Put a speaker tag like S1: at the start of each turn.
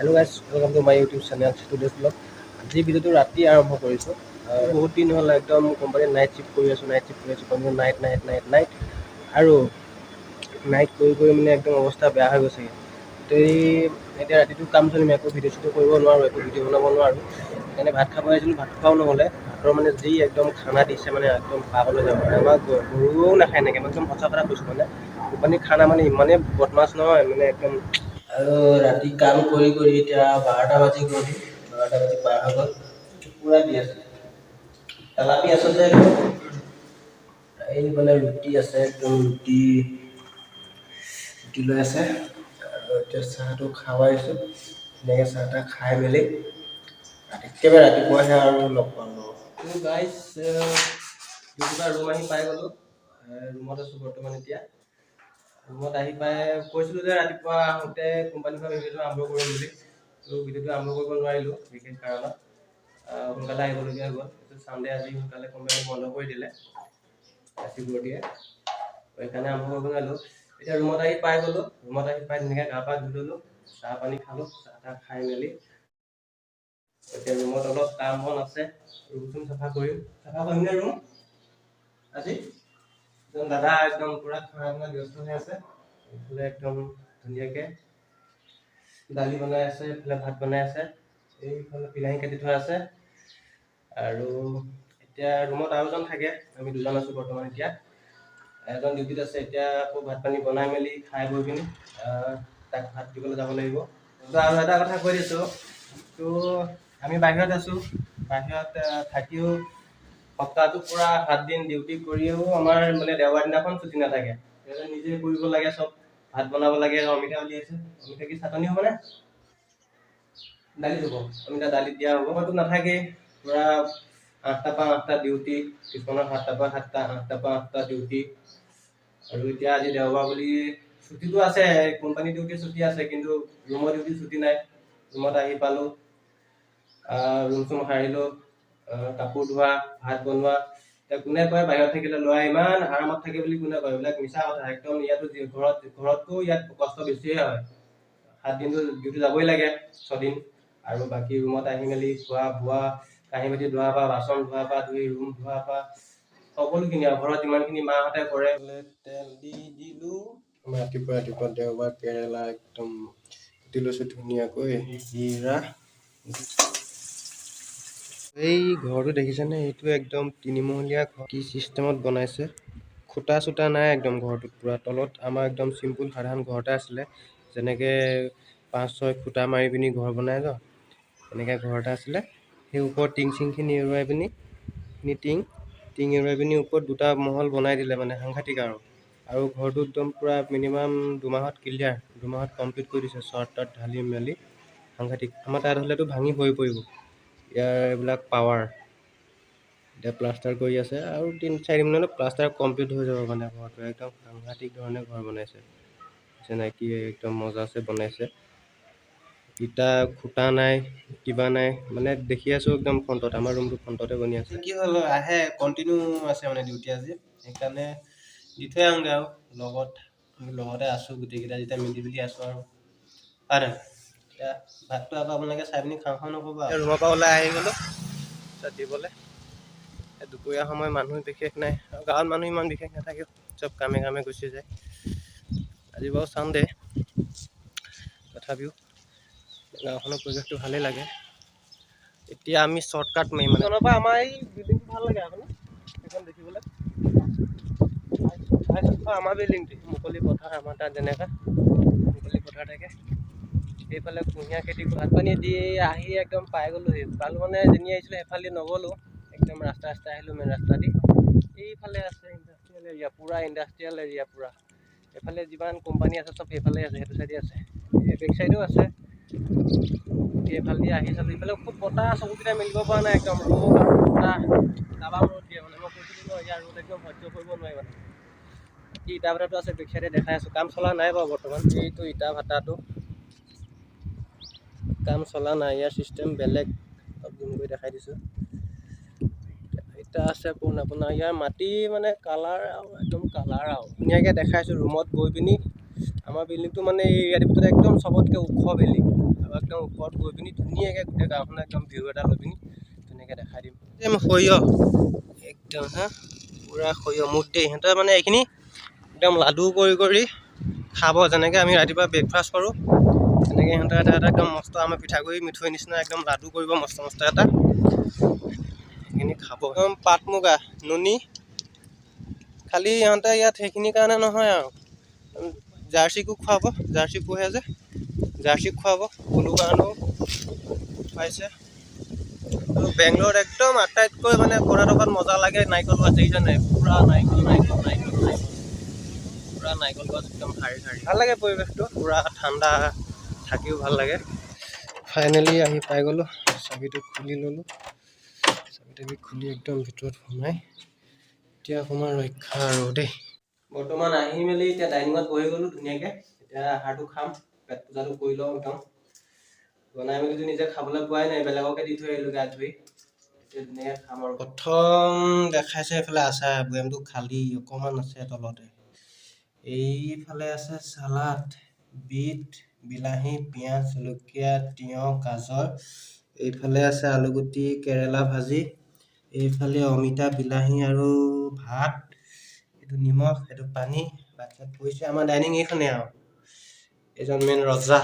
S1: Hello guys, welcome to my YouTube channel, today's vlog। আজি ভিডিঅ'টো ৰাতি আৰম্ভ কৰিছোঁ। বহুত দিন হ'ল একদম কোম্পানীত নাইট শ্বিফ্ট কৰি আছোঁ, নাইট শ্বিফ্ট কৰি আছোঁ, continue night, night, night, night। আৰু নাইট কৰি কৰি মানে একদম অৱস্থা বেয়া হৈ গৈছেগৈ। তো এই এতিয়া ৰাতিটো কাম চলিম, একো ভিডিঅ' চিডিঅ' কৰিব নোৱাৰোঁ, একো ভিডিঅ' বনাব নোৱাৰোঁ। সেইকাৰণে ভাত খাব আহিছিলোঁ, ভাত খোৱাও নহ'লে। ভাতৰ মানে যি একদম খানা দিছে, মানে একদম পাগল হৈ যাব। আমাৰ গৰুও নাখায় এনেকৈ, মই একদম সঁচা কথা কৈছোঁ। মানে কোম্পানীৰ খানা মানে ইমানেই বদমাছ নহয় মানে একদম। আৰু ৰাতি কাম কৰি কৰি এতিয়া 12টা বাজি গ'ল, 12টা বাজি পাৰ হৈ গ'ল। পূৰা দি আছে, তেলাপি আছে যে একদম। এইফালে ৰুটি আছে, একদম ৰুটি ৰুটি লৈ আছে। আৰু এতিয়া চাহটো খাৱাইছোঁ ধুনীয়াকৈ। চাহ তাহ খাই মেলি একেবাৰে ৰাতিপুৱাহে আৰু লগ পাম। গাইজ, ডিউটিৰ পৰা ৰুম আহি পাই গ'লোঁ। ৰুমত আছোঁ বৰ্তমান। এতিয়া ৰুমত আহি পাই কৈছিলোঁ যে ৰাতিপুৱা আহোঁতে কোম্পানীৰ পৰা ভিডিঅ'টো আৰম্ভ কৰিম বুলি। ত' ভিডিঅ'টো আৰম্ভ কৰিব নোৱাৰিলোঁ বিশেষ কাৰণত। সোনকালে আহিবলগীয়া হৈ গ'ল। চানডে আজি সোনকালে কোম্পানী বন্ধ কৰি দিলে চিকিউৰিটিয়ে, সেইকাৰণে আৰম্ভ কৰিব নোৱাৰিলোঁ। এতিয়া ৰুমত আহি পাই গ'লোঁ। ৰুমত আহি পাই ধুনীয়াকৈ গা পা ধুই ল'লোঁ, চাহ পানী খালোঁ। চাহ তাহ খাই মেলি এতিয়া ৰুমত অলপ কাম বন আছে, ৰুম চুম চাফা কৰিম। চাফা কৰিম নে ৰুম আজি? একদম দাদা একদম পূৰা খানা বনাই ব্যস্ত হৈ আছে। এইফালে একদম ধুনীয়াকৈ দালি বনাই আছে, এইফালে ভাত বনাই আছে, এইফালে বিলাহী কাটি থোৱা আছে। আৰু এতিয়া ৰুমত আৰু এজন থাকে, আমি দুজন আছোঁ বৰ্তমান। এতিয়া এজন ডিউটিত আছে। এতিয়া আকৌ ভাত পানী বনাই মেলি খাই বৈ পিনি তাক ভাত দিবলৈ যাব লাগিব। তো আৰু এটা কথা কৈ দিছোঁ, তো আমি বাহিৰত আছোঁ। বাহিৰত থাকিও সপ্তাহটো পূৰা 7 দিন ডিউটি কৰিও আমাৰ মানে দেওবাৰ দিনাখন ছুটি নাথাকে। নিজে কৰিব লাগে চব, ভাত বনাব লাগে। অমিতা উলিয়াইছে। অমিতা কি চাটনি হ'বনে দালিত হ'ব? অমিতা দালিত দিয়া হ'ব। মইতো নাথাকেই, পূৰা 8টাৰ পৰা 8টা ডিউটি, কিছুমানৰ 7টাৰ পৰা 7টা, 8টাৰ পৰা 8টা ডিউটি। আৰু এতিয়া আজি দেওবাৰ বুলি ছুটিটো আছে, কোম্পানী ডিউটি ছুটি আছে, কিন্তু ৰুমৰ ডিউটি ছুটি নাই। ৰুমত আহি পালোঁ, ৰুম চুম সাৰিলোঁ, কাপোৰ ধোৱা, ভাত বনোৱা। এতিয়া কোনে কয় বাহিৰত থাকিলে ল'ৰা ইমান আৰামত থাকে বুলি কোনে কয়? এইবিলাক মিছা কথা একদম। ইয়াতো ঘৰত, ঘৰতকৈও ইয়াত কষ্ট বেছিহে হয়। 7 দিনটো ডিউটি যাবই লাগে, 6 দিন। আৰু বাকী ৰুমত আহি মেলি খোৱা বোৱা, কাঁহী বাতি ধোৱাৰ পৰা, বাচন ধোৱাৰ পৰা ধুই, ৰুম ধোৱাৰ পৰা সকলোখিনি আৰু ঘৰত যিমানখিনি মাহঁতে কৰে। তেল দি দিলোঁ। ৰাতিপুৱা ৰাতিপুৱা দেওবাৰ, কেৰেলা একদম কুটি লৈছোঁ ধুনীয়াকৈ, জিৰা। এই ঘৰটো দেখিছেনে? এইটো একদম তিনিমহলীয়া ঘৰ। কি চিষ্টেমত বনাইছে! খুটা চুটা নাই একদম ঘৰটোত পূৰা তলত। আমাৰ একদম চিম্পুল সাধাৰণ ঘৰ এটা আছিলে, যেনেকৈ পাঁচ ছয় খুটা মাৰি পিনি ঘৰ বনাই ন, তেনেকৈ ঘৰ এটা আছিলে। সেই ওপৰত টিং চিংখিনি এৰুৱাই পিনি, এইখিনি টিং টিং এৰুৱাই পিনি ওপৰত দুটা মহল বনাই দিলে। মানে সাংঘাতিক। আৰু ঘৰটো একদম পূৰা মিনিমাম 2 মাহত ক্লিয়াৰ, 2 মাহত কমপ্লিট কৰি দিছে, চৰ্ট তৰ্ট ঢালি মেলি। সাংঘাতিক। আমাৰ তাত হ'লেতো ভাঙি হৈ পৰিব। ইয়াৰ এইবিলাক পাৱাৰ। এতিয়া প্লাষ্টাৰ কৰি আছে আৰু 3-4 দিনমানত প্লাষ্টাৰ কমপ্লিট হৈ যাব। মানে ঘৰটো একদম সাংঘাতিক ধৰণে ঘৰ বনাইছে চিনাকি, একদম মজাছে বনাইছে। ইটা খুটা নাই, কিবা নাই। মানে দেখি আছোঁ একদম ফ্ৰণ্টত, আমাৰ ৰুমটো ফ্ৰণ্টতে বনি আছে। কি হ'ল, আহে কণ্টিনিউ আছে মানে ডিউটি আজি, সেইকাৰণে দি থৈ আহোঁগৈ। আৰু লগত আমি লগতে আছোঁ গোটেইকেইটা যেতিয়া মিলি জুলি আছোঁ আৰু হয় নাই? এতিয়া ভাতটো আকৌ আপোনালোকে চাই পিনি খাওঁ খাওঁ নক'ব। ৰুমৰ পৰা ওলাই আহি গ'লোঁ পিছত দিবলৈ। দুপৰীয়া সময়, মানুহ বিশেষ নাই আৰু গাঁৱত মানুহ ইমান বিশেষ নাথাকে, চব কামে কামে গুচি যায়। আজি বাৰু চানডে, তথাপিও গাঁওখনৰ পৰিৱেশটো ভালেই লাগে। এতিয়া আমি শ্বৰ্টকাট মাৰিম। মানে পৰা আমাৰ এই বিল্ডিংটো ভাল লাগে আকৌ ন, সেইখন দেখিবলৈ। আমাৰ বিল্ডিংটো মুকলি পথাৰ, আমাৰ তাত যেনেকা মুকলি পথাৰ থাকে। এইফালে কুঁহিয়াৰ খেতি। ভাত পানী দি আহি একদম পাই গ'লোহি। পালোঁ মানে যেনি আহিছিলোঁ সেইফালেদি নগ'লোঁ, একদম ৰাস্তা ৰাস্তা আহিলোঁ, মেইন ৰাস্তা দি। এইফালে আছে ইণ্ডাষ্ট্ৰিয়েল এৰিয়া, পূৰা ইণ্ডাষ্ট্ৰিয়েল এৰিয়া পূৰা। এইফালে যিমান কোম্পানী আছে চব সেইফালে আছে, সেইটো চাইডে আছে, এই বেক চাইডেও আছে। এইফালেদি আহি চালোঁ, ইফালে খুব বতাহ, চকুকেইটা মেলিব পৰা নাই, একদম ৰ'দ আৰু বতাহ, তামাম ৰ'দ দিয়ে। মানে মই কৈছিলোঁ ন, ইয়াৰ ৰ'দ একদম সহ্য কৰিব নোৱাৰি। মানে বাকী ইটা ভাটাটো আছে বেক চাইডে, দেখাই আছোঁ। কাম চলা নাই বাৰু বৰ্তমান। এইটো ইটা ভাটাটো কাম চলা নাই, ইয়াৰ চিষ্টেম বেলেগ। অলপ জুম কৰি দেখাই দিছোঁ। ইটা আছে পুৰণা পুৰণা। ইয়াৰ মাটি মানে কালাৰ আৰু একদম কালাৰ। আৰু ধুনীয়াকৈ দেখাইছোঁ ৰুমত গৈ পিনি। আমাৰ বিল্ডিংটো মানে এই এৰিয়াটোৰ ভিতৰত একদম চবতকৈ ওখ বিল্ডিং। একদম ওপৰত গৈ পিনি ধুনীয়াকৈ গোটেই গাঁওখনৰ একদম ভিউ এটা লৈ পিনি ধুনীয়াকৈ দেখাই দিম। একদম সৰিয়হ একদম, হা, পূৰা সৰিয়হ মুঠ দেই। ইহঁতে মানে এইখিনি একদম লাডু কৰি কৰি খাব। যেনেকৈ আমি ৰাতিপুৱা ব্ৰেকফাষ্ট কৰোঁ, তেনেকৈ ইহঁতে এটা এটা একদম মস্ত আমাৰ পিঠাগুড়ি মিঠৈ নিচিনা একদম লাডু কৰিব, মস্ত মস্ত এটা, সেইখিনি খাব। একদম পাট মুগা, নুনি। খালি ইহঁতে ইয়াত সেইখিনিৰ কাৰণে নহয় আৰু জাৰ্চিকো খুৱাব। জাৰ্চি পোহে যে, জাৰ্চিক খুৱাব, পলু কাৰণেও খুৱাইছে। আৰু বেংগলোৰত একদম আটাইতকৈ মানে কৰ্ণাটকত মজা লাগে নাৰিকল গছ, দেখিছে নাই? পূৰা নাৰিকল, নাৰিকল, নাৰিকল, নাৰিকল, পূৰা নাৰিকল গছ একদম শাৰী শাৰী। ভাল লাগে পৰিৱেশটো, পূৰা ঠাণ্ডা, থাকিও ভাল লাগে। ফাইনেলি আহি পাই গ'লোঁ। চাবিটো খুলি ল'লোঁ। চাবি তাবি খুলি একদম ভিতৰত সোমাই এতিয়া অকণমান ৰক্ষা আৰু দেই। বৰ্তমান আহি মেলি এতিয়া ডাইনিঙত বহি গ'লোঁ ধুনীয়াকৈ। এতিয়া আহাৰটো খাম, পেট পূজাটো কৰি লওঁ একদম। বনাই মেলিতো নিজে খাবলৈ পোৱাই নাই, বেলেগকে দি থৈ আহিলোঁ গা ধুই। এতিয়া ধুনীয়াকৈ খাম আৰু। প্ৰথম দেখাইছে এইফালে আচাৰ, বৈয়ামটো খালী, অকণমান আছে তলতে। এইফালে আছে চালাড, বিট, বিলাহী, পিঁয়াজ, জলকীয়া, তিয়ঁহ, গাজৰ। এইফালে আছে আলুগুটি, কেৰেলা ভাজি। এইফালে অমিতা, বিলাহী আৰু ভাত। এইটো নিমখ, এইটো পানী। ভাত চাত পৰিছে। আমাৰ ডাইনিং এইখনেই আৰু এইজন মেইন ৰজা।